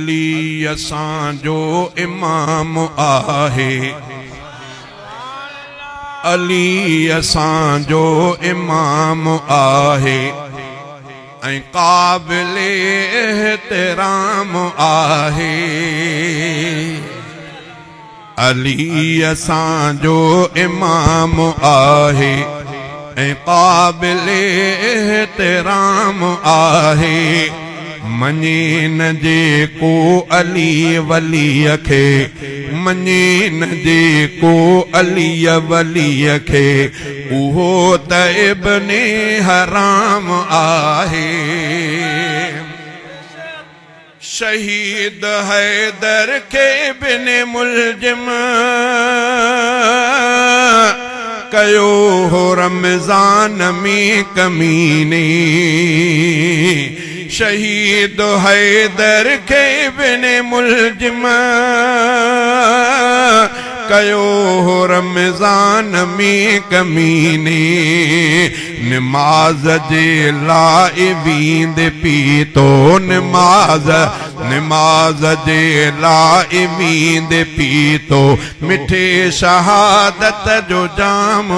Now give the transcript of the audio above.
अली असांजो इमाम आहे, अली असांजो इमाम आहे ऐं क़ाबिले एहतराम आहे। अली असांजो इमाम आहे ऐं क़ाबिले एहतराम आहे। मञे न जेको अली वलीअ खे, मञे न जेको अली वलीअ खे, उहो त इब्ने हराम आहे। शहीद हैदर खे बिन मुलजिम कयो हो रमज़ान में कमीने। शहीद हैदर खे बिन मुलजिम कयो हो रमज़ान में कमीने। नमाज़ जे लाइ वींदे पीतो, नमाज़ नमाज़ जे लाइ वींदे पीतो, मिठे शहादत जो जाम।